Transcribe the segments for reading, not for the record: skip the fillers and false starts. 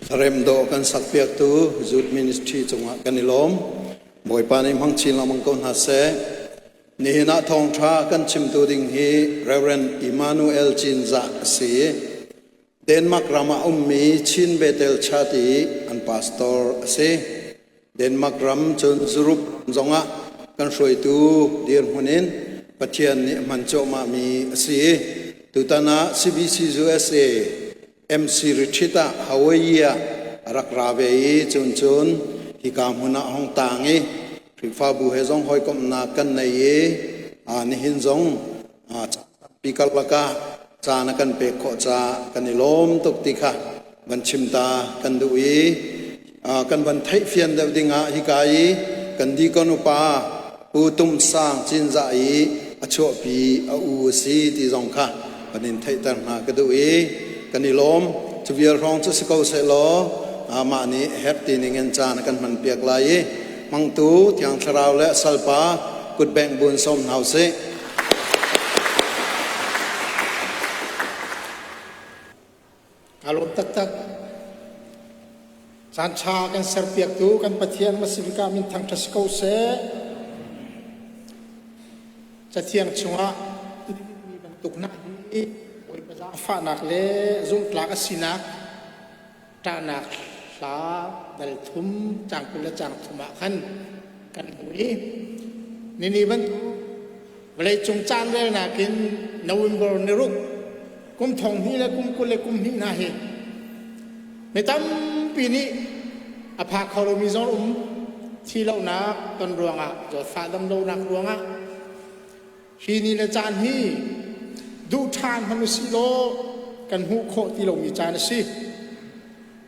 Hlarem dawh kan sakpiaktu Youth Ministry cungah kan i lawm. Bawipa nih hmang chin lengmang ko hna seh. Nihin ah thawngṭha kan chimtu ding hi Reverend Emmanuel Cinzah a si. Denmark ram ah ummi Chin Bethel Church i an pastor a si. Denmark ram cun Zurup zongah kan hruaitu dirhmun in Pathian nih a hman cuahmahmi a si. Tutan ah CBC USA MC Retreat ah Hawaii ah a rak ra ve i cun cun hika hmun ah hong taang i Khrihfabu he zong hawikomhnak kan nei i nihin zong tampi karlak ah caan a kan pek khawh caah kan i lawm tuk ti kha van chim ta kan duh i kan van theihfian deuh ding ah hika i kan deacon upa Pu Tum Sang Cinzah i a chuahpi a u a si ti zong kha kan in theihter hna ka duh i kan i lawm. Cu vial hrawng cu si ko sehlaw mah nih herh ti ning in caan a kan hman piak lai i hmangtu Thiang Thlarau le salpa kutbengh bun sawm hna usih. Kaa lawm taktak. Caan ṭha kan serpiaktu kan Pathian Masifika min thangṭhat si ko seh. Cathiang chungah mi bantuk hna hi Bawipa zaangfahnak le zumhtlak a sinak ṭahnak hla dal thum caang 20 le caang thum ah khan kan hmu i nini bantuk vawleicung caan relnak in November ni ruk kum thong hnih le kum 20 le kum hnih hna hi mi tampi nih a pha kho lomi zong um thi lonak ton ruangah zawtfah dam lonak ruangah hi ni le caan hi duh ṭhan hmanh usih law kan hmuh khawh ti lomi caan a si.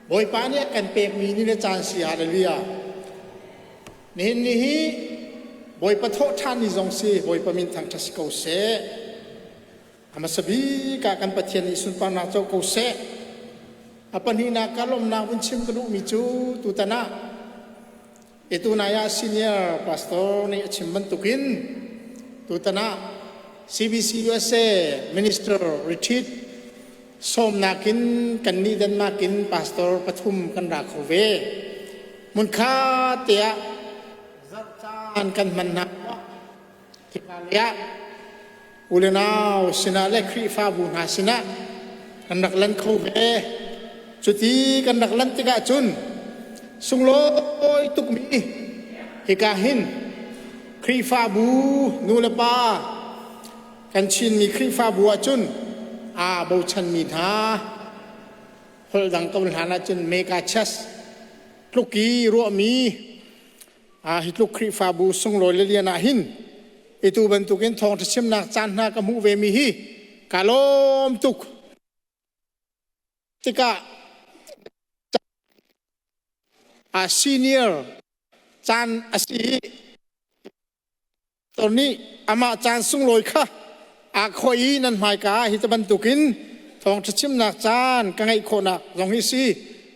Bawipa nih a kan pekmi ni le caan si hallelujah. Nihin ni hi Bawipa thawh ṭhan ni zong si Bawipa min thangṭhat si ko seh. A hmasa bik ah kan Pathian nih sunparnak co ko seh. A pahnihnak ka lawmhnak vun chim ka duhmi cu tutan ah Itu nai ah senior pastor nih a chim bantukin tutan ah CBC USA minister retreat sawmnak in kannih Denmark in pastor pathum kan ra kho ve. Hmunkhat te ah zarh caan kan hman hna. Hika u le nau sinah le Khrihfabu hna sinah kan rak lan kho ve. Cuti kan rak lan tikah cun sunglawi tukmi hika hin Khrihfabu nu le pa kan Chinmi Khrihfabu ahcun aa bochanmi hna holh dang ko hlan ahcun mega church tluk i ruahmi Hi tluk Khrihfabu sunglawi le lian ah hin itu bantukin thawngṭha chimnak caan hna ka hmuh vemi hi ka lawm tuk. Tikah a senior caan a si i Tor nih amah caan sunglawi kha aa khawh i nan hmaika ah hi bantukin thawngṭha chimnak caan ka ngeih khawhnak zong hi si.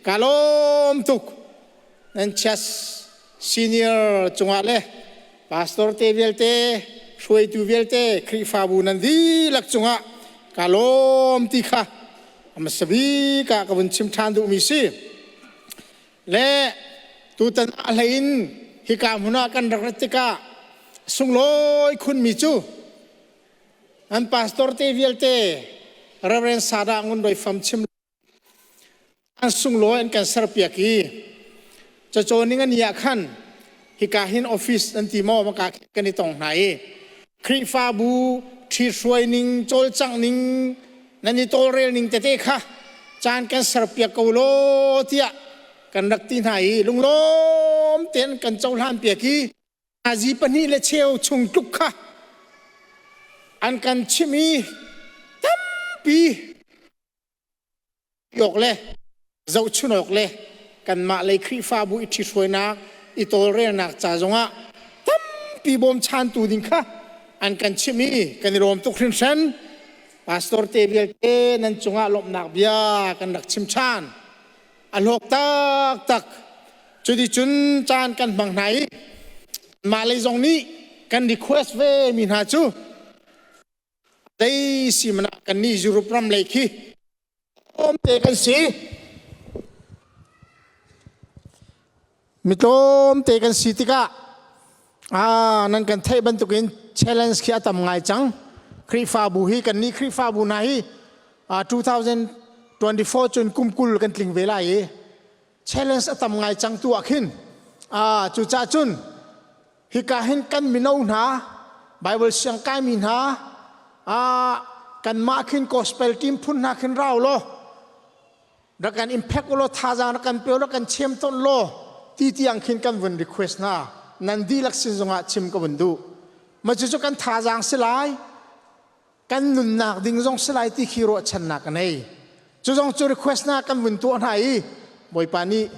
Ka lawm tuk. Nan church senior cungah le pastor te vialte, hruaitu vialte, Khrihfabu nan dihlak cungah ka lawm ti kha a hmasa bik ah ka vun chim ṭhan duhmi si. Le tutan a hlei in hika hmun ah kan rak rat tikah sunglawi khunmi cu an pastor te vialte Reverend Sada Ngun Doi Fam chim an sunglawi an kan serpiak i cacawn an ah khan hika hin office an ti maw maka kan i tong hna i Khrihfabu ṭhithruai ning cawlcangh ning nan i tawlrel ning tete kha caan kan serpiak ko law tiah kan rak ti hna i lunglawm tein kan cohlan piak i nazi pahnih le cheu chung tluk kha an kan chimh i tampi awk le zohchun awk le kanmah lei Khrihfabu i ṭhithruainak i tawlrelnak ca zongah tampi bawmchantu ding kha an kan chimh i kan i lawm tuk hringhran. Pastor te vialte nan cungah lawmhnak bia kan rak chim ṭhan. A hlawk taktak. Cuticun caan kan hmang hna i mah lei zong nih kan request ve mi hna cu Zei si man ah kannih Europe ram lei khi te kan si. Mi tlawmte kan si tikah nan kan theih bantukin challenge khi a tam ngai cang. Khrihfabu hi kan nih Khrihfabu hna hi 2024 cun kum 20 kan tling ve lai i challenge a tam ngai cang tu ah khin cucah cun hika hin kan mino hna Bible siang kaimi hna kanmah khin gospel team phun hna khin rau law rak kan impact law thazaang rak kan pe rak kan chem ton law ti tiang khin kan vun request hna. Nan dihlak sin zongah chim ka vun duh. Ma cu kan thazaang si lai, kan nunnak ding zong si lai ti khi ruahchannak ka nei. Cu zong cu request na kan vun tuah hna i Bawipa nih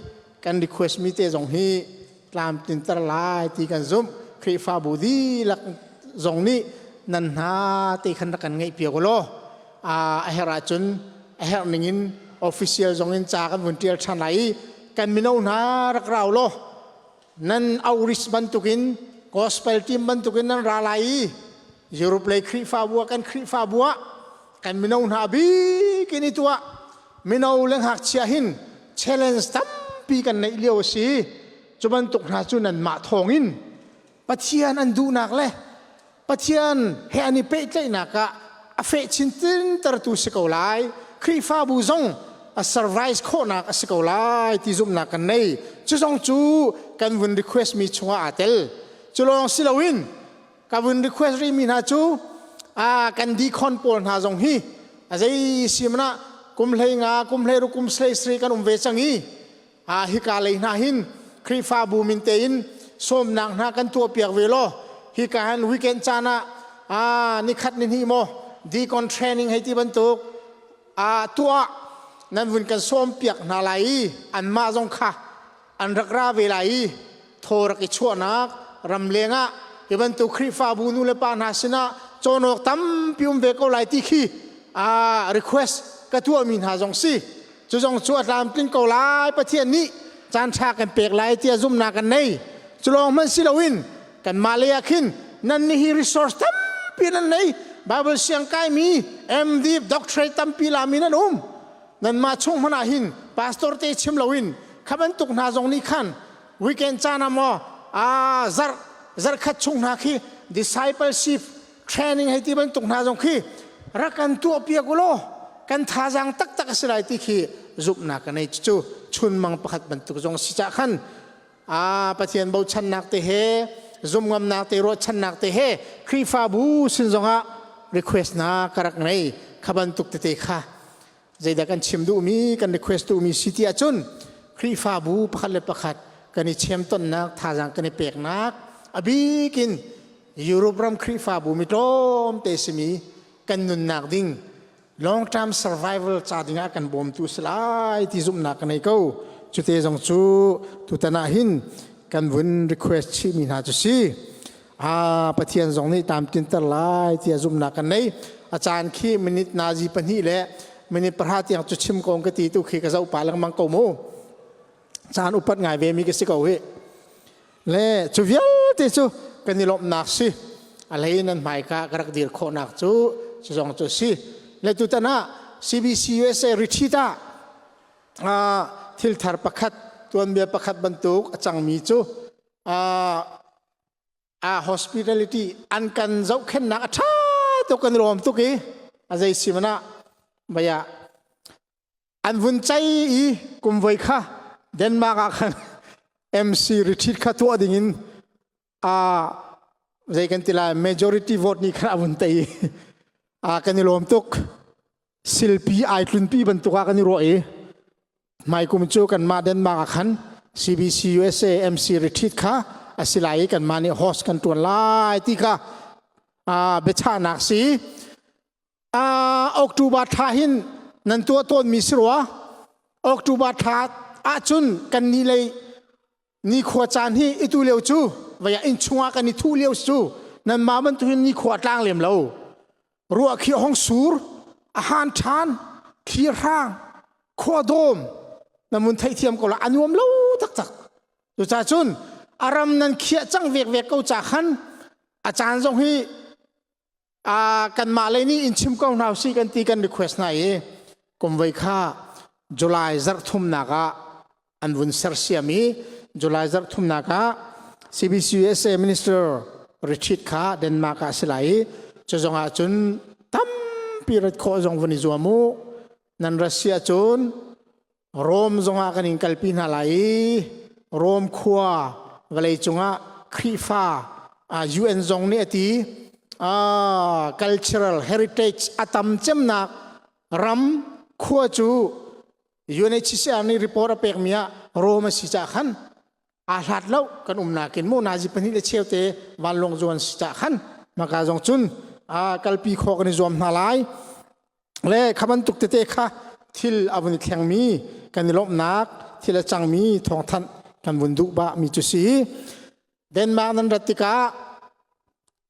kan request mi te zong hi tlam tinter lai ti kan zumh. Khrihfabu dihlak zong nih nan hna te khan rak kan ngeih piak law a herh ahcun a herh ning in official zong in ca kan vun ṭial ṭhan lai i kan mino hna rak rau law nan outreach bantukin gospel team bantukin nan ra lai i Europe lei Khrihfabu ah kan Khrihfabu ah kan mino hna bik in i tuah. Mino le ngakchia hin challenge tampi kan neih lio a si. Cu bantuk hna cu nanmah thawngin Pathian an duhnak le Pathian he an i pehtlaihnak ah a feh chin tertu si ko lai. Khrihfabu zong a survive khawhnak a si ko lai ti zumhnak kan nei. Cu zong cu kan vun request mi chungah aa tel. Cu lawng si loin ka vun request rih mi hna cu a kan deacon pawl hna zong hi a zei simana kum hlei nga kum hlei ru kum hlei sri kan um ve cang i a hika lei hna hin Khrihfabu min tein sawmnak hna kan tuahpiak ve law hika han weekend caan ah a nikhat ni hnih maw deacon training hei ti bantuk a tuah nan vun kan sawm piak hna lai i anmah zong kha an rak ra ve lai i thaw rak i chuahnak ramleng ah hi bantuk Khrihfabu nu le pa hna sinah cawn awk tampi um ve ko lai ti khi a request ka tuahmi hna zong si. Cu zong cu a tlamtling ko lai. Pathian nih caan ṭha kan pek lai tiah zumhnak kan nei. Cu lawng hmanh si loin kanmah lei ah khin nan nih hi resource tampi nan nei. Bible siang kaimi MD doctorate tampi lami nan um. Nanmah chung hmanh ah hin pastor te chim loin kha bantuk hna zong nih khan weekend caan ah maw a zarh zarhkhat chung hna khi discipleship training hei ti bantuk hna zong khi rak kan tuah piak u law kan thazaang taktak a si lai ti khi zumhnak ka nei. Cu chunmang pakhat bantuk zong si cah khan a Pathian bochannak te he zumngamnak te ruahchannak te he Khrihfabu sin zongah request na ka rak ngei. Kha bantuk tete kha zeidah kan chim duhmi kan request duhmi si ti ahcun Khrihfabu pakhat le pakhat kan i chemtonnak thazaang kan i peknak a bikin Europe ram Khrihfabu mi tlawmte simi kan nunnak ding long term survival ca dingah kan bawmtu si lai ti zumhnak ka nei ko. Cute zong cu tutan ah hin kan vun request chihmi hna cu si. A Pathian zong nih tamtinter lai tiah zumhnak kan nei. A caan khi minute nazi 2 le minute 10 tiang cu chim ko ka ti tu khi ka zoh pa lengmang ko mu. Caan upat ngai ve mi ka si ko hi. Le cu vialte cu kan i lawmhnak si. A hlei nan hmaika ka rak dir khawhnak cu cu zong cu si. Le tutan ah CBC USA retreat ah thil thar pakhat tuanbia pakhat bantuk a cangmi cu a hospitality an kan zohkhennak a ṭha tuk kan rawm tuk i a zei si mana baya an vun chai i kum voi kha Denmark ah khan MC retreat kha tuah ding in a zei kan ti lai majority vote nih khan a vun tei a kan i lawm tuk. Silpi ai tlunpi bantuk ah kan i ruah i hmaikum cu kanmah Denmark ah khan CBC USA MC retreat kha a si lai i kanmah nih host kan tuan lai ti kha biachahnak si. October thla hin nan tuah tawnmi si rua. October thla ahcun kan ni lei nikhua caan hi itu lio cu vaya inn chungah kan i thuh lio cu nanmah bantuk hin nikhua tlang lem lo. Ruah khi hong sur a han ṭhan thli hrang khua dawm na mun theihthiam ko la a nuam lo taktak. Cucaah cun a ram nan khiah cang vek vek ko ca khan a caan zong hi a kanmah lei nih in chim ko hna usih kan ti kan request hna i kum voi kha July zarh thumnak ah an vun sersiam i. July zarh thumnak ah CBCUSA Minister retreat kha Denmark ah a si lai i cu zong ah cun tampi rat khawh zong vun i zuam u. Nan rat si ahcun Rome zongah kan in kalpi hna lai i Rome khua vawlei cungah Khrihfa UN zong nih a ti cultural heritage a tam cemnak ram khua cu UNHCR nih report a pekmi ah Rome a si cah khan aa hlat lo kan umnak in mu nazi pahnih le cheu te vanlawng zuan si cah khan maka zong cun kalpi khawh kan i zuam hna lai. Le kha bantuk tete kha thil a vun i thlengmi kan i lawmhnak thil a cangmi thawngthanh kan vun duh bah mi cu si. Denmark nan rat tikah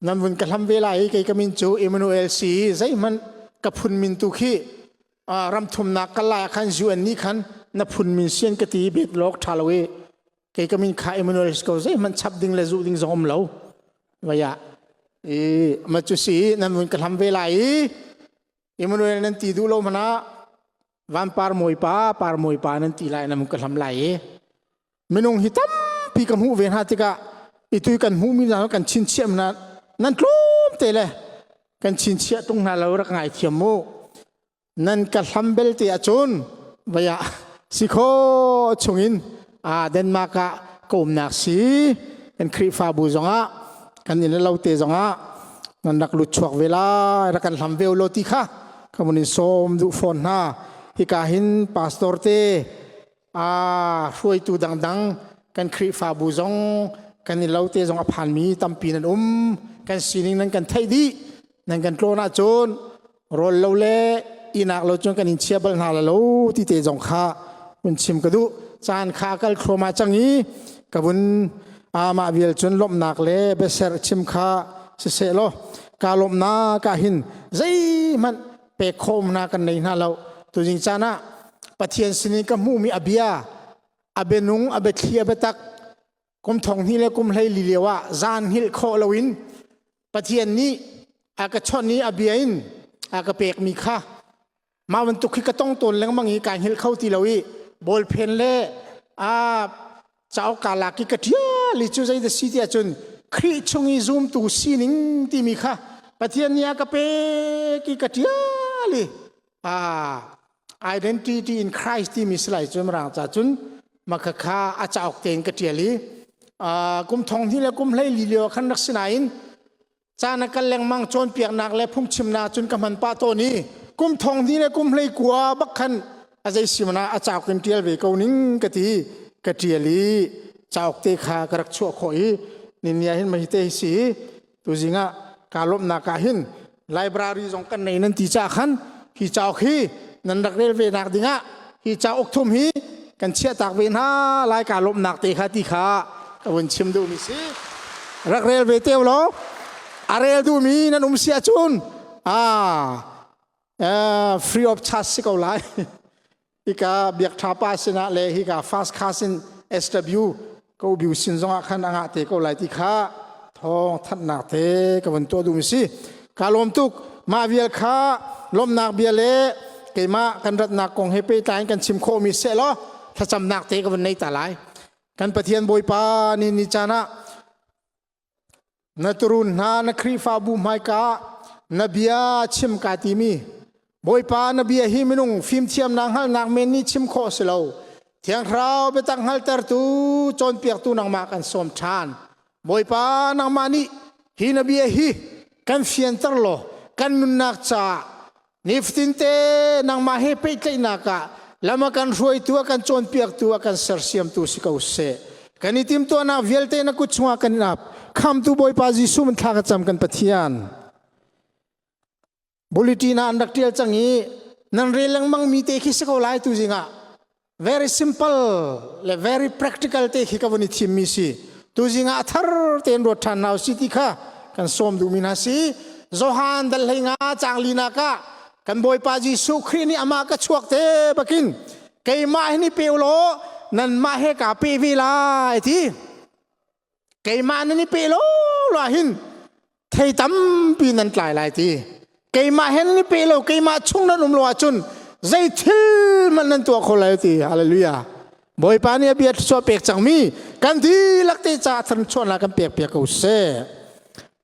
nan vun ka hlam ve lai i kei ka min cu Emmanuel si zeihmanh ka phun min tu khi ram thumnak kal lai ah khan UN nih khan na phun min sian ka ti bet lawk tha lo i kei ka min kha Emmanuel ko zeihmanh chap ding le zuh ding zong um lo vaya i ma cu si nan vun ka hlam ve lai i Emmanuel nan ti duh lo mana van par mawi pa par mawi pa nan ti lai nan ka hlam lai i minung hi tampi ka hmuh ve hna tikah itui kan hmuh mi hna kan chinchiah hna nan tlawm te le kan chinchiah tung hna lo rak ngai thiam mu. Nan ka hlam belte ahcun vaya si kho chungin a Denmark ah ka umnak si kan Khrihfabu zongah kan inn le lo te zongah nan rak lut chuak ve lai rak kan hlam ve lo ti kha ka mun in sawm duh fawn hna. Hika hin pastor te a hruaitu dangdang kan Khrihfabu zong kan i lo te zong a phanmi tampi nan um. Kan sining nan kan theih dih. Nan kan tlawn ahcun rawl lo le inak lo cun kan in chia bal hna la lo ti te zong kha hun chim ka duh. Caan kha kal thluahmah cang i ka vun amah vial cun lawmhnak le biaser chim kha siseh law ka lawmhnak ah hin zeihmanh pek khawh hna kan nei hna lo. Tuzing caan ah Pathian sinin ka hmuhmi a bia a bianung a biathli a biatak kum thong hnih le kum hlei li lio ah zan hngilh khawh loin Pathian nih a ka chawnh i a bia in a ka pekmi kha mah bantuk khi ka tong tawn lengmang i kai hngilh kho ti lo i ballpen le a cauk ka lak i ka ṭial i cu zei dah si tiah cun Khrih chung i zumtu sining timi kha Pathian nih a ka pek i ka ṭial i identity in Christ timi si lai cu mirang ca cun maka kha a cauk tein ka ṭial i kum thong hnih le kum hlei li lio khan rak si nain caan a kal lengmang cawnpiaknak le phungchimnak cun ka hman pah tawn i kum thong hnih le kum hlei kua bak khan a zei si mana a cauk in ṭial ve ko ning ka ti ka ṭial i cauk te kha ka rak chuah khawh i ninia hin mahi te hi si. Tuzing ah kaa lawmhnak ah hin library zong kan nei nan ti ca khan hi cauk hi nan rak rel ve nak dingah hi cauk thum hi kan chiahtak ve hna lai. Kaa lawmhnak te kha ti kha ka vun chim duhmi si. Rak rel ve te law a rel duhmi nan um si ahcun free of charge si ko lai. Hika biak tha pa sinah le hika fast class in SW ko biu sin zongah khan anga te ko lai ti kha thawng thanhnak te ka vun tuah duhmi si. Ka lawm tuk. Mah vial kha lawmhnak bia le keimah kan ratnak kong he pehtlai in kan chim khawhmi seh law thlacamnak te ka vun nei ta lai. Kan Pathian Bawipa ni ni caan ah Na turun hna na Khrihfabu hmaika na bia chim ka timi Bawipa na bia hi minung fimthiamnak hngalhnak men nih chim khawh si lo. Thiang Thlarau biatak hngaltertu cawnpiaktu nangmah kan sawm ṭhan. Bawipa nangmah nih hi na bia hi kan fianter law kan nunnak caah nifatinte nangmah he pehtlaihnak ah lam a kan hruaitu a kan cawnpiaktu a kan sersiamtu si ko seh. Kan i timtuahnak vialte na kut chungah kan in ap. Khamtu Bawipa Jesuh min thla ka cam kan Pathian. Bulletin ah an rak tial cang i nan rel lengmang mi te khi si ko lai tu zingah. Very simple le very practical te khi ka vun i thim mi si. Tu zingah a thar tein ruat ṭhan hna si ti kha kan sawm duhmi hna si. Johan dal hlei nga cang linak ah kan Bawipa Jesuh Khrih nih amah ka chuak te bakin keimah hin i pe law nanmah he kaa pe ve lai ti. Keimah nan i pe lo lo hin thei tampi nan tlai lai ti. Keimah hen ni pe lo keimah chung nan um lo ahcun zei thil man nan tuah kho lai ti. Hallelujah. Bawipa nih a bia thluachuah pek cangmi kan dihlak te caah thluachuahnak kan pek piak ko seh.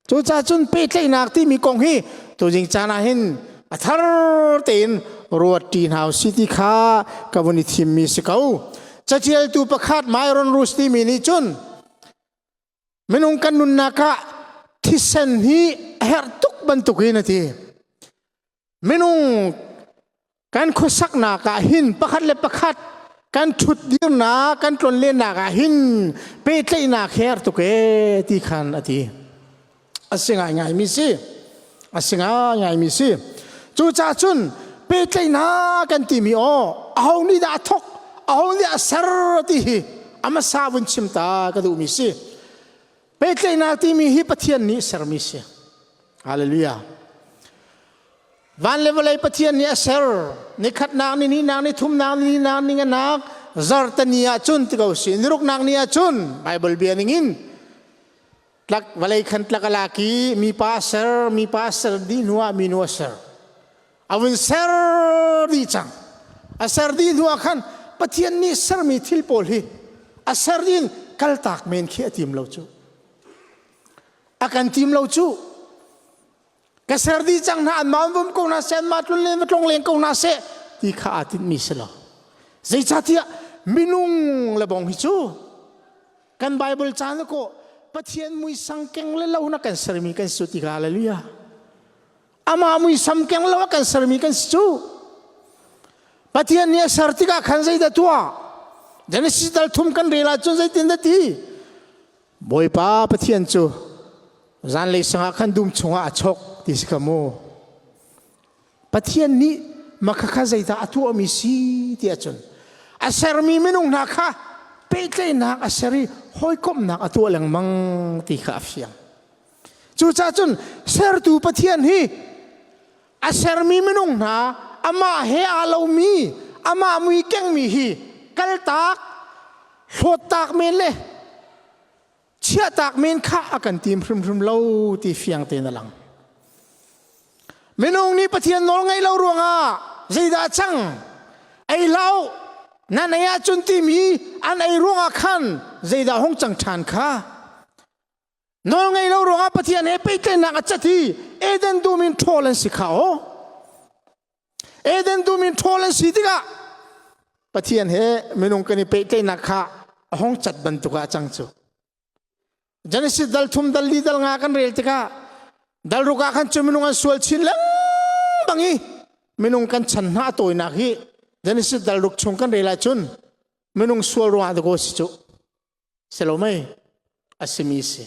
Cucaah cun pehtlaihnak timi kong hi tuzing caan ah hin a thar tein ruat ṭi hna usih ti kha ka vun i thimmi si ko. Caṭialtu pakhat Myron Rush timi nih cun minung kan nunnak ah thisen hi a herh tuk bantukin a ti. Minung kan khuasaknak ah hin pakhat le pakhat kan ṭhutdirnak kan tlonlennak ah hin pehtlaihnak her tuk ee ti khan a ti. A si ngaingaimi si. A si ngaingaimi si. Cucaah cun pehtlaihnak kan timi aw aho nih dah a thok aho nih a ser ti hi a hmasa vun chim ta ka duhmi si. Pehtlaihnak timi hi Pathian nih sermi si. Hallelujah. Van le vawlei Pathian nih a ser. Nikhatnak, ni hnihnak, ni thumnak, ni linak, ni nganak, zartani ah cun ti ko si. Niruknak ni ah cun Bible bia ningin tlak vawlei khan tlak a lak i mipa a ser, mipa a ser dih hnu ah minu a ser. A vun ser dih cang. A ser dih hnu ah khan Pathian nih sermi thil pawl hi a ser dih in kaltak men khi a tim lo cu. A kan tim lo cu. Ka ser dih cang hna an mah vum ko hna seh an mah tlun len va tlong len ko hna seh ti kha aa tinhmi si lo. Zeicahtiah minung le bong hi cu kan Bible caan ko Pathian muisang keng le lo na kan sermi kan si ti kha hallelujah. Amah muisam keng lo a kan sermi kan si cu. Pathian nih a ser tikah khan zeidah tuah? Genesis dal thum kan rel ahcun zeitin dah ti? Bawipa Pathian cu zanlei sangah khan dum chungah a chok ti si kha mu. Pathian nih makhakha zeidah a tuahmi si ti ahcun a sermi minung hna kha pehtlaihnak a ser i hawikomhnak a tuah lengmang ti kha a fiang. Cucaah cun sertu Pathian hi a sermi minung hna amah he aa lomi amah mui kengmi hi kaltak hlawttak men le chiahtak men kha a kan tim hrimhrim lo ti fiang tein a lang. Minung nih Pathian nawl ngaih lo ruangah zeidah a cang? Ei hlah nan ei ahcun timi an ei ruangah khan zeidah hung cang ṭhan kha? Nawl ngei lo ruangah Pathian he pehtlaihnak a cat i Eden dum in ṭhawl an si kha aw. Eden dum in ṭhawl an si tikah Pathian he minung kan i pehtlaihnak kha a hong cat bantuk ah a cang cu. Genesis dal thum dal li dal nga kan rel tikah dal ruk ah khan cu minung an sual chin lengmang i minung kan chan hna a tawinak hi Genesis dal ruk chung kan rel ahcun minung sual ruangah dakaw si cu. Si lo mei? A simi si.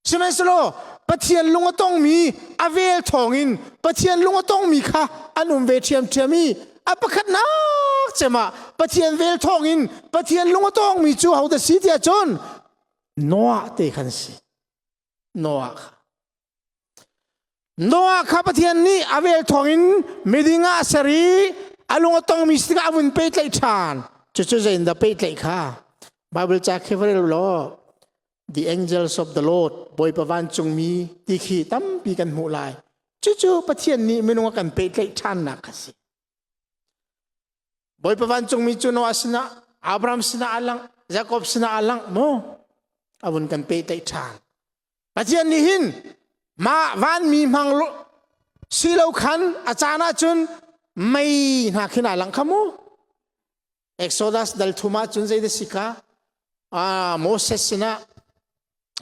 Sihmanhsehlaw Pathian lung a tongmi a vel thawngin Pathian lung a tongmi kha an um ve ṭhiamṭhiam i a pakhatnak cem ah Pathian vel thawngin Pathian lung a tongmi cu hodah si tiah cun Noah te khan si. Noah kha. Noah kha Pathian nih a vel thawngin miding ah a ser i a lung a tongmi si tikah a vun pehtlaih ṭhan. Cucu zeiindah pehtlaih kha? Bible ca khi va rel law The angels of the Lord Bawipa vancungmi ti khi tampi kan hmuh lai. Cucu Pathian nih minung a kan pehtlaih ṭhannak kha si. Bawipa vancungmi cu Noah sinah Abraham sinah a lang, Jakob sinah a lang maw? A vun kan pehtlaih ṭhan. Pathian nih hin mah vanmi hmang si lo khan a caan ahcun mei hna khin aa lang kha mu. Exodus dal thum ah cun zei si kha ah Moses sinah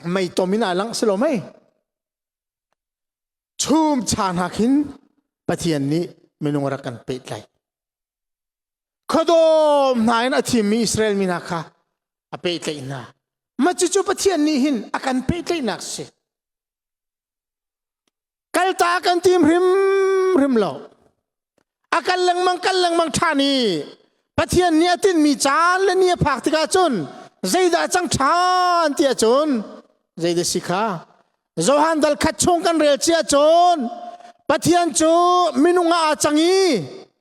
mei tom in aa lang si lo mei. Chum cha hna khin Pathian nih minung rak kan pehtlaih. Khuadawm hna in a thimmi Israel mi hna kha a pehtlaih hna. Mah cucu Pathian nih hin a kan pehtlaihnak si. Kalta kan tim hrimhrim lo. A kal lengmang kal lengmang ṭhan i Pathian nih a tinhmi caan le ni a phak tikah cun zeidah cang ṭhan ti ahcun zeidah si kha Johan dal khat chung kan rel cia cun Pathian cu minung ah aa cang i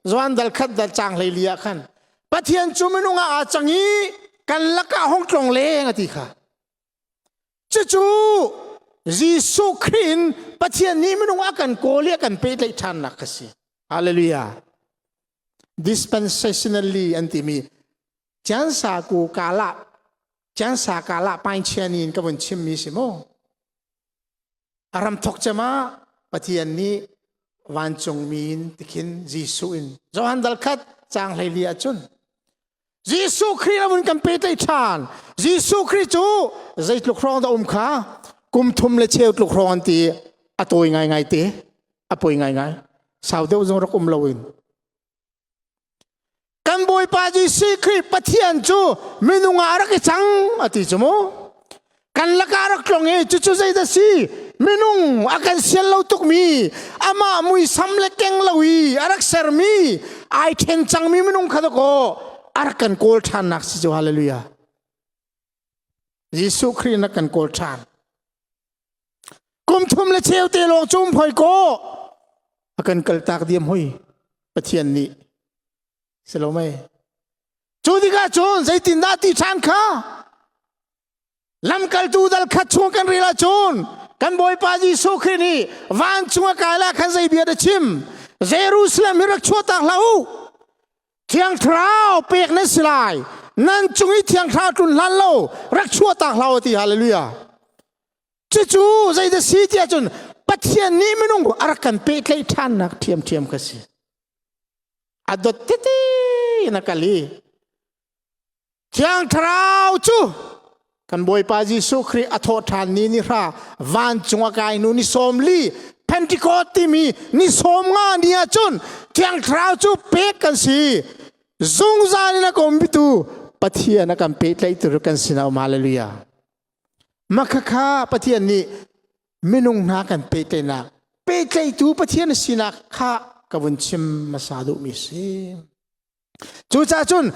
Johan dal khat dal cang hlei li ah khan Pathian cu minung ah aa cang i kan lakah hong tlong leng a ti kha. Cucu Jesuh Khrih in Pathian nih minung a kan kawl i a kan pehtlaih ṭhannak kha si. Hallelujah. Dispensationally an timi. Cansa ku kala cansa kala pain chian in ka vun chim mi si mu. Aram thok cema Pathian nih vancung mi in tikhin Jesuh in Johan dal khat cang hlei li ahcun Jesuh Khrih lam in kan pehtlaih ṭhan. Jesuh Khrih cu zeitluk hrawng dah um kha kum thum le cheu tluk hrawng an ti a tawi ngaingai te a poi ngaingai sau deuh zong rak um loin kan Bawipa Jesuh Khrih Pathian cu minung ah a rak i cang a ti cu mu kan lakah rak tlong i cucu zeidah si minung a kan sial lo tukmi amah muisam le keng lo i a rak sermi ai ṭhen cangmi minung kha dakaw a rak kan kawl ṭhannak si cu hallelujah Jesuh Khrih na kan kawl ṭhan kum thum le cheu te lawng cum hoi ko a kan kaltak diam hoi Pathian nih si lo mei Cu tikah cun zeitindah ti ṭhan kha lamkaltu dal khat chung kan rel ahcun kan Bawipa Jesuh Khrih nih vancung a kai lah khan zei bia dah chim Jerusalem hi rak chuahtak hlah u Thiang Thlarau pek nan si lai nan cung i Thiang Thlarau tlun hlan lo rak chuahtak hlah u ti hallelujah cucu zeidah si tiah cun Pathian nih minung a rak kan pehtlaih ṭhannak ṭhiamṭhiam kha si a dot tete in a kal i Thiang Thlarau cu kan Bawipa Jesuh Khrih a thawh ṭhan ni ni hra vancung a kai nu ni 40 Pentecost timi ni 50 ni ahcun Thiang Thlarau cu pek kan si zungzal in a kompitu Pathian a kan pehtlaihtu kan sinah um hallelujah Makhakha Pathian nih minung hna kan pehtlaihnak pehtlaihtu Pathian a sinak kha ka vun chim hmasa duhmi si. Cucaah cun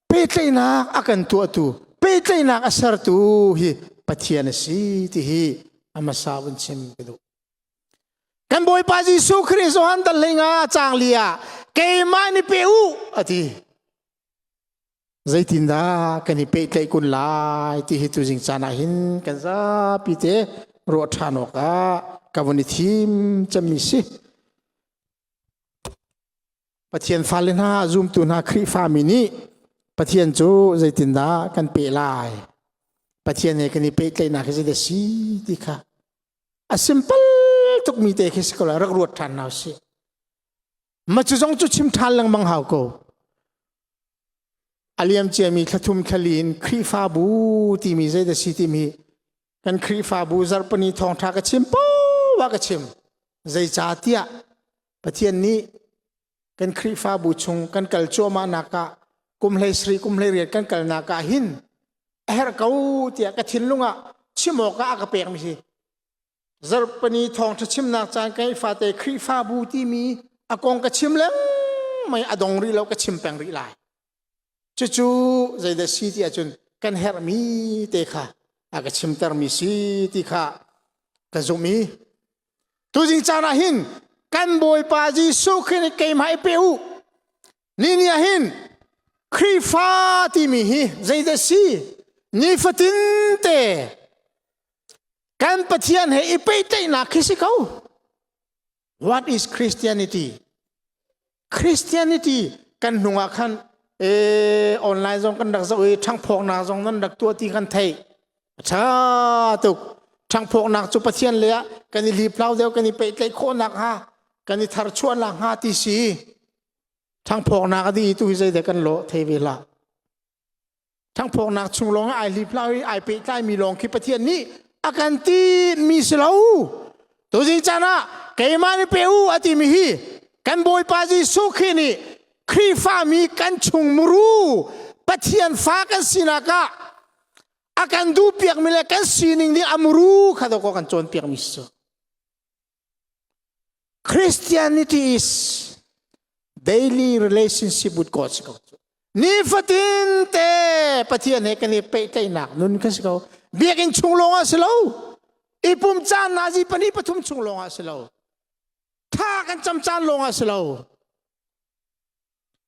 pehtlaihnak a kan tuahtu, pehtlaihnak a sertu hi Pathian a si ti hi a hmasa vun chim ka duh. Kan Bawipa Jesuh Khrih Johan dal 15 caang li ah keimah ni pe u a ti. Zeitindah kan i pehtlaih kun lai ti hi tuzing caan ah hin kan zapi te ruah ṭhan awkah ka vun i thim cemmi si. Pathian fale hna, zumtu hna, Khrihfami nih Pathian cu zeitindah kan peh lai? Pathian he kan i pehtlaihnak hi zeidah si ti kha a simple tukmi te khi si ko lai rak ruat ṭhan hna usih. Ma cu zong cu chim ṭhan lengmang hau ko. A liam ciami thlathum thlali in Khrihfabu timi zeidah si timi kan Khrihfabu zarhpini thawngṭha ka chim poah ka chim. Zeicahtiah Pathian nih kan Khrihfabu chung kan kal cuahmahnak ah kum hlei sarih kum hlei riat kan kalnak ah hin a herh ko tiah ka thinlung ah chim awkah a ka pekmi si. Zarhpini thawngṭha chimnak caan ka ngeih fate Khrihfabu timi a kong ka chim lengmang a dong rih lo ka chim peng rih lai. Cucu zeidah si ti ahcun kan herhmi te kha a ka chimtermi si ti kha ka zumh i tuzing caan ah hin kan Bawipa Jesuh Khrih nih keimah i pe u ni ni ah hin Khrihfa timi hi zeidah si nifatin te Kan Pathian he i pehtlaihnak khi si ko. What is Christianity? Christianity kan hnung ah khan e, online zong kan rak zoh i ṭhangphawknak zong nan rak tuah ti kan theih. A ṭha tuk. Ṭhangphawknak cu Pathian le ah kan i hliplau deuh kan i pehtlaih khawhnak hnga kan i tharchuahnak hnga ti si. Ṭhangphawknak a dih tu hi zeidah kan lawh thei ve hlah. Ṭhangphawknak chung lawng ai hliplau i ai pehtlaimi lawng khi Pathian nih a kan tinhmi si lo. Tuzing caan ah keimah nih pe u a timi hi kan Bawipa Jesuh Khrih nih Khrihfami kan chung muru Pathian fa kan sinak ah a kan duhpiakmi le kan sining nih a muru kha dawkaw kan cawnpiakmi si. Christianity is daily relationship with God si ko. Nifatin te Pathian he kan i pehtlaihnak nun kha si ko. Biakinn chung lawng ah si lo. I pum caan nazi pahnih pathum chung lawng ah si lo. Tha kan cam caan lawng ah si lo.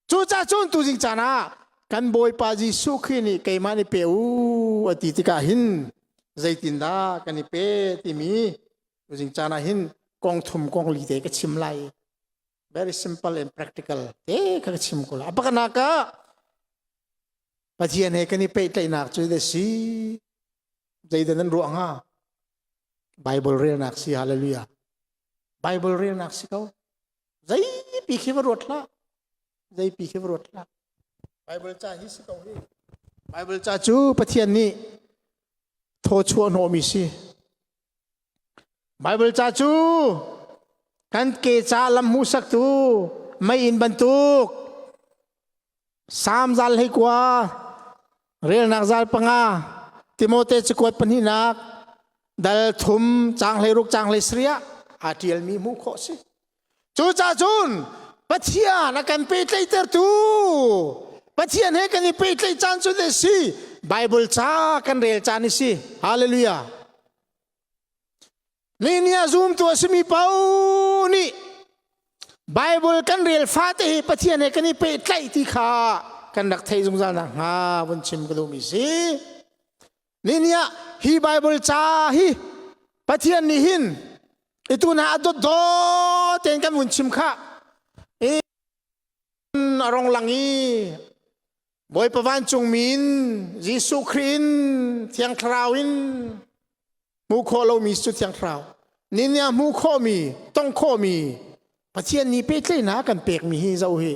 Cucaah cun tuzing caan ah kan Bawipa Jesuh Khrih nih keimah nih pe u a ti tikah hin zeitindah kan i pe timi tuzing caan ah hin kong thum kong li te ka chim lai. Very simple and practical te ka chim ko lai. A pakhatnak ah. Pathian he kan i pehtlaihnak cu da si zeidah nan ruah hnga? Bible relnak si hallelujah. Bible relnak si ko. Zeipi khi va ruat hlah. Zeipi khi va ruat hlah. Bible ca hi si ko hi. Bible ca cu Pathian nih thaw chuah hnawhmi si. Bible ca cu kan ke ca lam hmuhsaktu mei inn bantuk Salm zal 19 relnak zal 5 Timote cakuat pahnihnak dal thum cang 16 cang 17 ah aa ṭialmi hmuh khawh si. Cucaah cun Pathian a kan pehtlaihtertu Pathian he kan i pehtlaih caan cu a si Bible ca kan rel caan a si. Hallelujah. Ni a zumtu a simi paoh nih Bible kan rel fate hi Pathian he kan i pehtlaih ti kha kan rak theih zungzal nakhnga vun chim ka duhmi si. Ni ah hi Bible ca hi Pathian nih hin itu na a dawtdawt tein kan vun chim kha a rong lang i Bawipa vancung min Jesuh Khrih in Thiang Thlarau in hmuh khawh lomi cu Thiang Thlarau ni ah hmuh khawhmi tong khawhmi Pathian nih pehtlaihnak kan pekmi hi zoh hi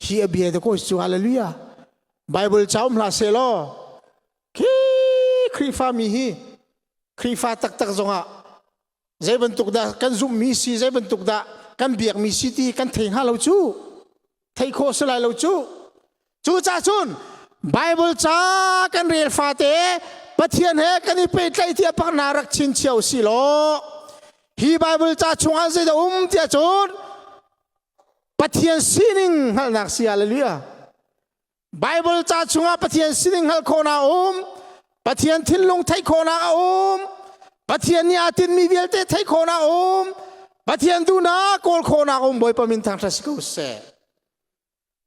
hi a bia te ko cu hallelujah Bible ca um hlah seh law khi Khrihfa mi hi Khrihfa taktak zongah zei bantuk dah kan zumhmi si zei bantuk dah kan biakmi si ti kan thei hnga lo cu thei khawh si lai lo cu Cucaah cun Bible ca kan rel fate Pathian he kan i pehtlaih tiah pakna rak chin cio si law hi Bible ca chungah zeidah um tiah cun Pathian sining hngalhnak si hallelujah Bible ca chungah Pathian sining hngalh khawhnak a um Pathian thinlung theih khawhnak a um Pathian nih aa tinhmi vialte theih khawhnak a um Pathian duhnak kawl khawhnak a um Bawipa min thangṭhat si ko seh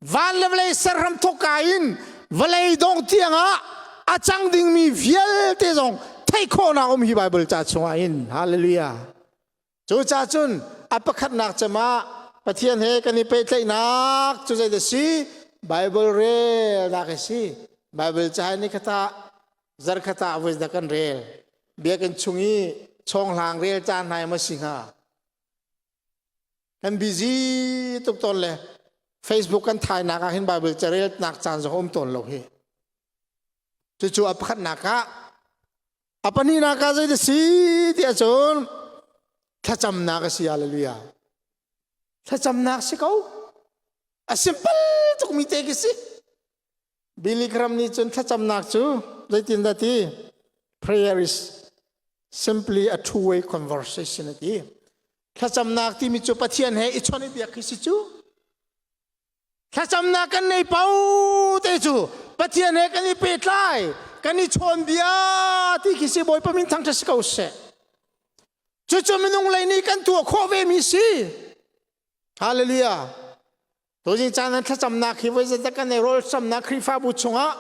Van le vawlei serhram thawkka in vawlei dongh tiangah a cang dingmi vialte zong theih khawhnak um hi Bible ca chungah hin. Hallelujah. Cu ca cun a pakhatnak cem ah Pathian he kan i pehtlaihnak cu zei dah si? Bible relnak a si. Bible ca ni khata zarkhata voi dah kan rel. Biakinn chung i chawng hlang rel caan hna ma si hnga? Kan busy tuk tawn le Facebook kan thainak ah hin Bible carelnak caan zong um tawn lo hi. Cucu a pakhatnak ah a pahnihnak ah zei si ti ahcun thlacamnak a si hallelujah. Thlacamnak si ko. A simple tuk mi te khi si. Billy Graham nih cun thlacamnak cu zeitin dah ti prayer is simply a two-way conversation a ti. Thlacamnak timi cu Pathian he i chawnh i biak khi si cu. Thlacamnak kan nei pau te cu Pathian he kan i pehtlai, kan i chawn bia ti khi si Bawipa min thangṭhat si ko seh. Cucu minung lei nih kan tuah khawh ve mi si. Hallelujah. Tuzing caan an thlacamnak hi voi zeizat kan ei rawlcamnak Khrihfabu chungah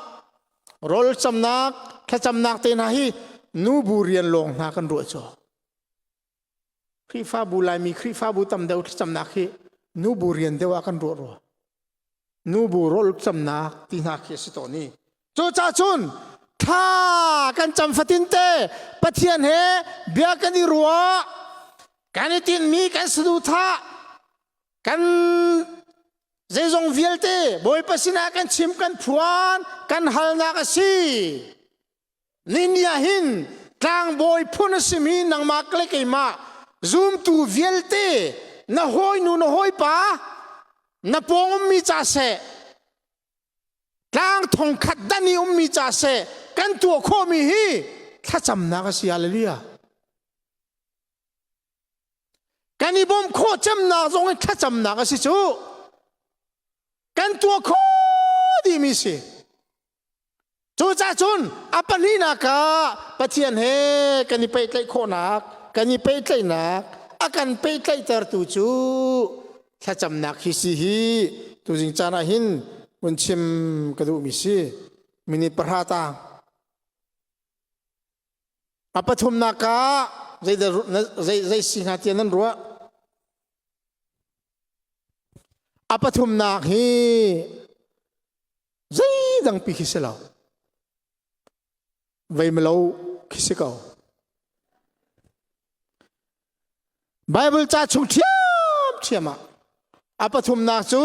rawlcamnak thlacamnak te hna hi nubu rian lawng hna kan ruah cu. Khrihfabu Laimi Khrihfabu tam deuh thlacamnak hi nubu rian deuh ah kan ruah rua. Nubu rawlcamnak ti hna khi a si tawn i cucaah cun thla kan cam fatin te Pathian he bia kan i ruah kan i tinhmi kan saduhthah kan zeizong vialte Bawipa sinah kan chim kan phuan kan halnak a si ni ah hin tlangbawi phun a simi nangmah le keimah zumtu vialte na hawinu na hawipa na pawng ummi ca seh tlang thongkhat dan i ummi ca seh kan tuah khawhmi hi thlacamnak a si hallelujah Kan i bawmh khawh cemnak zong hi thlacamnak a si cu. Kan tuah khawh dihmi si. Cucaah cun a pahnihnak ah Pathian he kan i pehtlaih khawhnak, kan i pehtlaihnak, a kan pehtlaihtertu cu thlacamnak hi si hi tuzing caan ah hin vun chim ka duhmi si. Minute pahra tang. A pathumnak ah zei zei si hnga tiah nan ruah? A pathumnak hi zeidah Zeidang pi khi si lo. Veimalo khi si ko. Bible ca chung ṭhiamṭhiam ah a pathumnak cu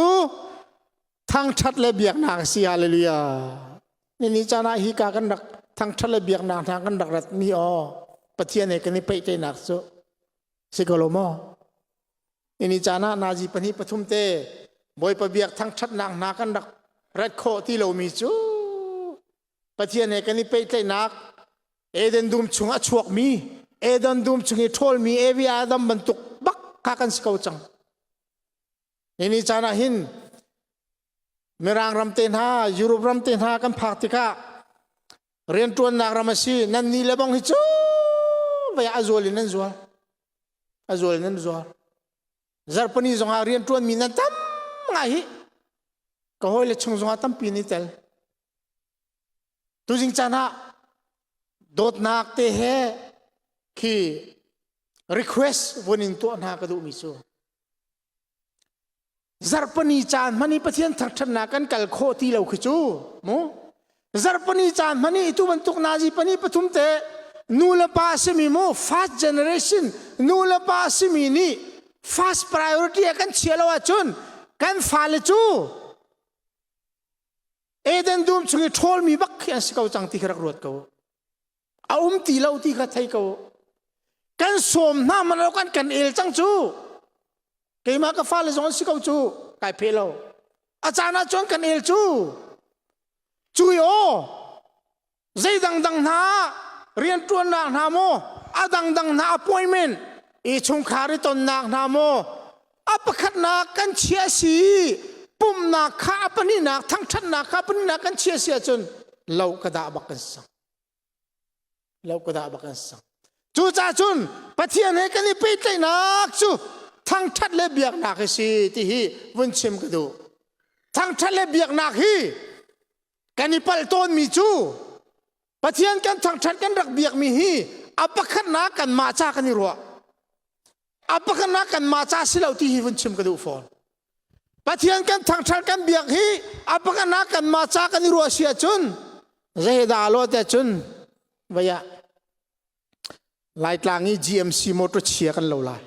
thangṭhat le biaknak a si. Hallelujah. Nini caan ah hi ka kan rak thangṭhat le biaknak hna kan rak rat mi aw Pathian he kan i pehtlaihnak cu si ko lo maw? Nini caan ah nazi pahnih pathum te Bawipa biak thangṭhatnak hna kan rak rat khawh ti lomi cu Pathian he kan i pehtlaihnak Eden dum chung a chuakmi Eden dum chung i ṭhawlmi Evi Adam bantuk bak kha kan si ko cang. Hi ni caan ah hin Mirang ram te hna, Europe ram te hna kan phak tikah rianṭuannak ram a si. Nan ni le bang hi cu vei a zual in nan zual. A zual in nan zual. Zarhpini zongah rianṭuanmi nan tam ngai hi. Ka hawile chung zongah tampi ni tel. Tuzing caan ah dawtnak te he khi request vun in tuah hna ka duhmi cu zarhpani caan hman i Pathian thangṭhatnak kan kal khawh ti lo khi cu mu zarhpani caan hman i tu bantuk nazi pani pathum te nu le pa simi mu first generation nu le pa simi nih first priority a kan chia lo ahcun kan fale cu Eden dum chung i ṭhawlmi bak khi an si ko cang ti kha rak ruat ko. A um ti lo ti kha thei ko. Kan sawm hna man lo kan kan el cang cu. Keimah ka fale zong an si ko cu. Kai phe lo. A caan ah cun kan el cu. Cui aw zei dangdang hna rianṭuannak hna maw a dangdang hna appointment i chungkhar i tonnak hna maw a pakhatnak kan chia si pumnak kha a pahnihnak thangṭhatnak kha pahnihnak kan chia si ahcun lo ka dah bak kan sang lo ka dah bak kan sang cucaah cun Pathian he kan i pehtlaihnak cu thangṭhat le biaknak hi si ti hi vun chim ka duh thangṭhat le biaknak hi Kan i palh tawnmi cu Pathian kan thangṭhat kan rak biakmi hi a pakhatnak kanmah ca kan i ruah. A pakhatnak kanmah ca si lo ti hi vun chim ka duh fawn. Pathian kan thangṭhat kan biak hi a pakhatnak kanmah ca kan i ruah si ahcun zeidah lo te cun vaya Laitlang i GMC motor chia kan lo lai.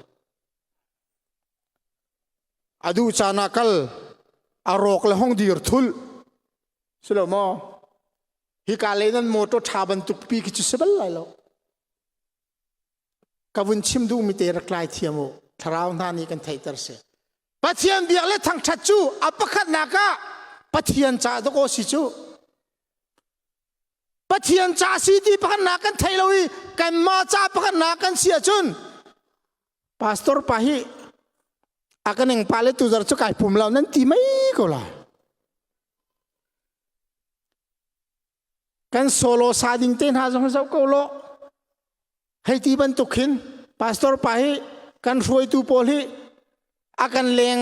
A duh caan ah kal a rawk le hong dir thul si lo maw hika lei nan motor ṭha bantuk pi khi cu si bal lai lo ka vun chim duhmi te rak lai thiam u thlarau hna nih kan theihter si Pathian biak le thangṭhat cu a pakhatnak ah Pathian ca dawk aw si cu Pathian ca si ti pakhatnak kan thei lo i kanmah ca pakhatnak kan si ahcun Pastor pa hi a ka ning pa le tuzar cu kai pum lo nan ti mei ko la. Kan solo sa ding te hna zong zoh ko lo. Hei ti bantuk hin pastor pa hi kan hruaitu pawl hi a kan leng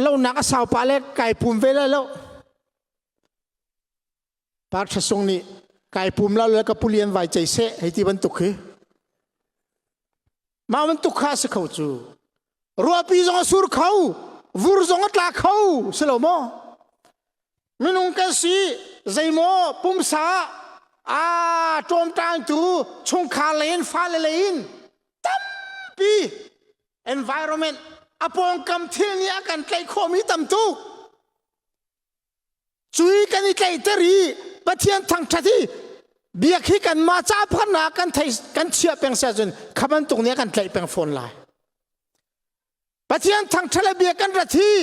lo nak a sau pa le kai pum ve lai lo. Par Tha Sung nih kai pum lo le ka pulian vai cei seh hei ti bantuk hi. Mah bantuk kha si kho cu. Ruahpi zong a sur kho, vur zong a tla kho, si lo maw? Minung kan si, zeimaw pumsa a ṭawmṭaangtu chungkhar lei in fale lei in tampi environment a pawngkam thil nih a kan tlaih khawhmi tam tuk. Cui kan i tlaihter i Pathian thangṭhat hi biak hi kanmah ca phannak kan thei kan chiah peng si ahcun kha bantuk nih a kan tlaih peng fawn lai. Pathian thangṭhat le biak kan rat hi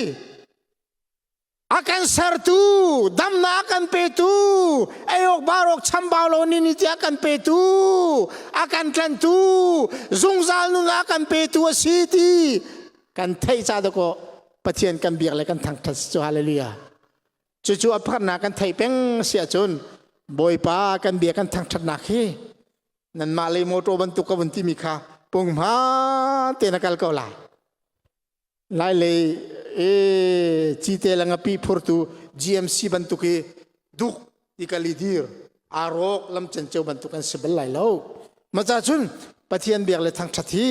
a kan sertu damnak a kan petu ei awk bar awk chambau lo ni ni tiah a kan petu a kan tlantu zungzal nun a kan petu a si ti kan theih ca dakaw Pathian kan biak le kan thangṭhat cu hallelujah. Cucu a pakhatnak kan theih peng si ahcun Bawipa kan bia kan thangṭhatnak hi nanmah lei motor bantuk ka vun timi kha punghma te na kal ko lai. Lai lei e cite le ngapi phurtu GMC bantuk i duk i kali dir arok lam cenceu bantuk an si bal lai lo. Maca cun Pathian biak le thangṭhat hi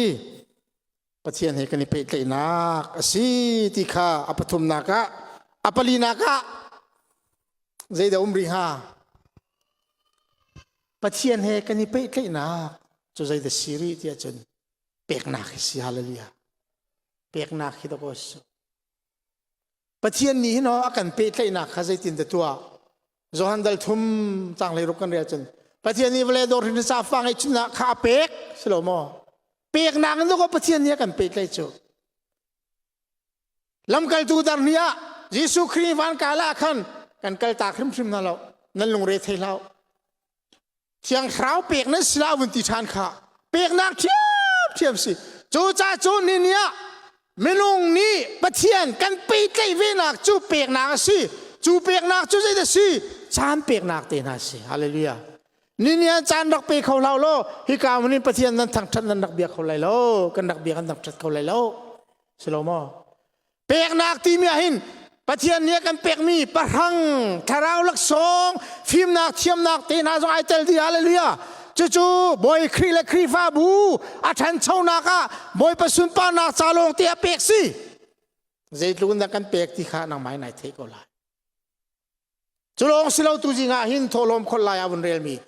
Pathian he kan i pehtlaihnak a si ti kha a pathumnak ah a palinak ah. Zeidah um rih hnga? Pathian he kan i pehtlaihnak cu zeidah si rih tiah cun peknak hi si hallelujah. Peknak hi dawh si. Pathian nih hin a kan pehtlaihnak kha zeitin dah tuah? Johan dal thum cang lei ruk kan rel cun Pathian nih vawlei dawr hrin sa fa ngeih kha a pek si lo maw? Peknak in dawh Pathian nih a kan pehtlaih cu. Lamkaltu dar ni ah Jesuh Khrih van kai ah khan kan kal tak hrimhrim hna lo. Nan lungre thei hlah. Thiang Thlarau pek nan si la vun ti ṭhan kha. Peknak ṭhiamṭhiam si. Cu ca cu ni ni ah minung nih Pathian kan pehtlaih venak cu peknak a si. Cu peknak cu zeidah si? Caan peknak te hna si. Hallelujah. Ninian caan rak pe kho hlah law hika hmun in Pathian nan thangṭhat nan rak bia kho lai lo. Kan rak bia kan thangṭhat kho lai lo. Si lo maw? Peknak timi ah hin Pathian nih a kan pekmi pahrang, thlarau laksawng, fimnak, thiamnak te hna zong ai tel dih. Hallelujah. Cucu Bawi Khrih le Khrihfabu a ṭhanchonak ah Bawipa sunparnak ca lawng te a pek si. Zeitluk in dah kan pek ti kha nangmah in nai theih ko lai. Cu lawng si lo tu zing ah hin thawhlawm khol lai ah vun relmi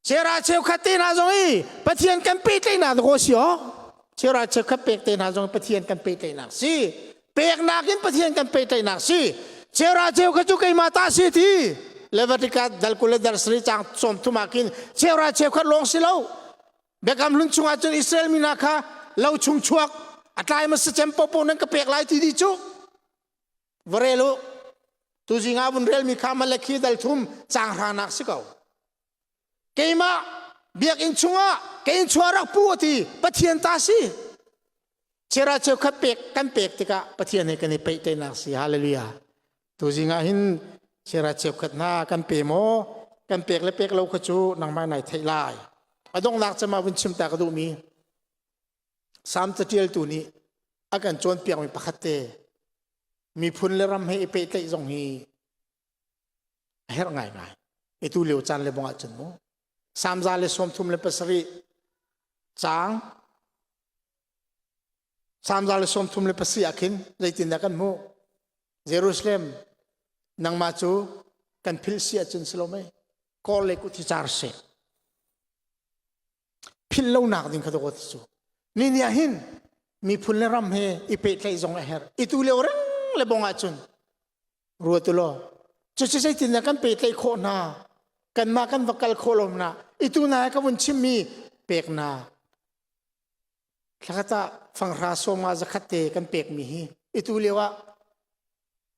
Chera cheukhat te hna zong i Pathian kan pehtlaihnak dakaw si aw. Chera cheukhat pek te hna zong Pathian kan pehtlaihnak si. Peknak in Pathian kan pehtlaihnak si. Chera cheukhat cu keimah ta si ti. Leviticus dal 20 le dal 7 cang 30 ah khin chera cheukhat lawng si lo. Biakam hlun chungah cun Israel mi hna kha lo chung chuak a tlai ma sacem popo nan ka pek lai ti di cu. Va rel u. Tuzing ah vun relmi kha Malakhi dal thum caang hranak si ko. Keimah biakinn chungah ka inn chuah rak pu a ti Pathian ta si. Chera cheukhat pek kan pek tikah Pathian he kan i pehtlaihnak si. Hallelujah. Tuzing ah hin chera cheukhat hna kan pe maw? Kan pek le pek lo kha cu nangmah nai theih lai. A donghnak cema vun chim ta ka duhmi Salm catialtu nih a kan cawnpiakmi pakhat te miphun le ram he i pehtlaih zong hi a herh ngaingai. Itu lio caan le bong ahcun mu. Salm 137 caang Salm 137 ah khin zeitindah kan hmuh? Jerusalem nangmah cu kan philh si ahcun si lo mei kor le kut hi car seh. Philh lonak ding kha dawt cu. Ni ni ah hin miphun le ram he i pehtlaih zong a herh. I tu lio reng le bong ahcun ruat u law cucu zeitindah kan pehtlaih khawh hna kanmah kan va kal khawh lo na i tu na ka vun chimmi peknak thlakhat ah fanghra 50 zakhat te kan pekmi hi i tu lio ah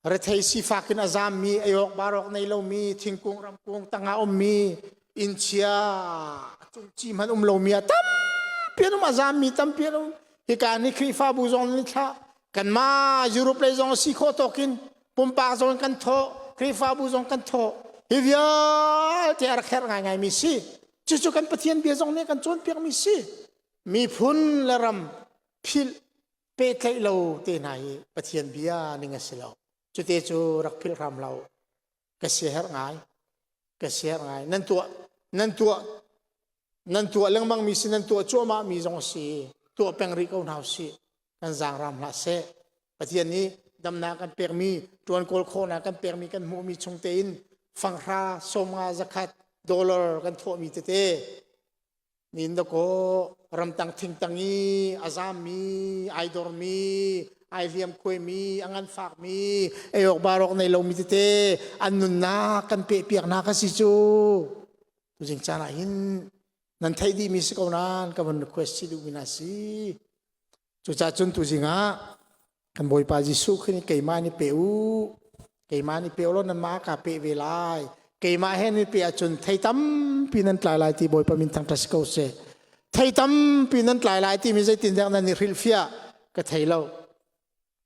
rethei sifak in a zammi ayok barok nei lomi thingkung ramkung tangah ummi innchia cungci hmanh um lomi a tampi an um a zammi tampi an um hika ni Khrihfabu zong ni thlah kanmah Europe lei zong si khawh tawkin pumpak zong kan thawh Khrihfabu zong kan thawh hi vialte a rak herh ngaingai mi si cucu kan Pathian bia zong nih kan cawnpiak mi si miphun le ram philh pehtlaih lo te hna hi Pathian bia ning a si lo. Cute cu rak philh hram lo. Ka siaherh ngai. Ka siaherh ngai. Nan tuah nan tuah nan tuah lengmang mi si nan tuah cuahmah mi zong a si. Tuah peng rih ko hna usih. Kan zaang ram hlah seh. Pathian nih damnak kan pekmi, ṭuan kawl khawhnak kan pekmi kan hmuhmi chung tein fanghra 50 zakhat dollar kan thawhmi tete Nin dakaw ramtang thingtang i a zammi, ai dormi, ai hliamkhuaimi, a nganfakmi, ei awk barok nei lomi tete an nunnak kan pehpiaknak a si cu. Tuzing caan ah hin nan theih dihmi si ko nain ka van request chih duhmi na si. Cucaah cun tuzing ah kan Bawipa Jesuh Khrih nih keimah nih pe u, keimah nih pe u law nanmah ka pe ve lai. Keimah he nan pe ahcun thei tampi nan tlai lai ti Bawipa min thangṭhat si ko seh. Thei tampi nan tlai lai timi zeitintiah nan i hrilhfiah ka thei lo.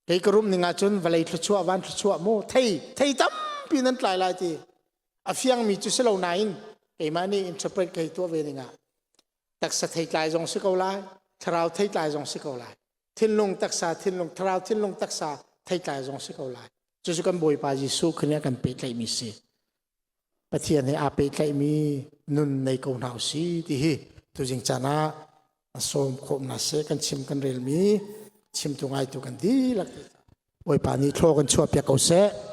Kei ka rum ning ahcun vawlei thluachuah van thluachuah mu thei thei tampi nan tlai lai ti a fiangmi cu si lo nain keimah nih interpret kei tuah ve ning ah taksa theitlai zong si ko lai thlarau theitlai zong si ko lai thinlung taksa thinlung thlarau thinlung taksa theitlai zong si ko lai cucu kan bawipa Jesuh Khrih nih a kan pehtlaihmi si Pathian he aa pehtlaihmi nun nei ko hna si ti hi tuzing caan ah a sawm khawh na se kan chim kan relmi chimtu ngaitu kan dihlak bawipa nih thlaw kan chuah piak ko seh.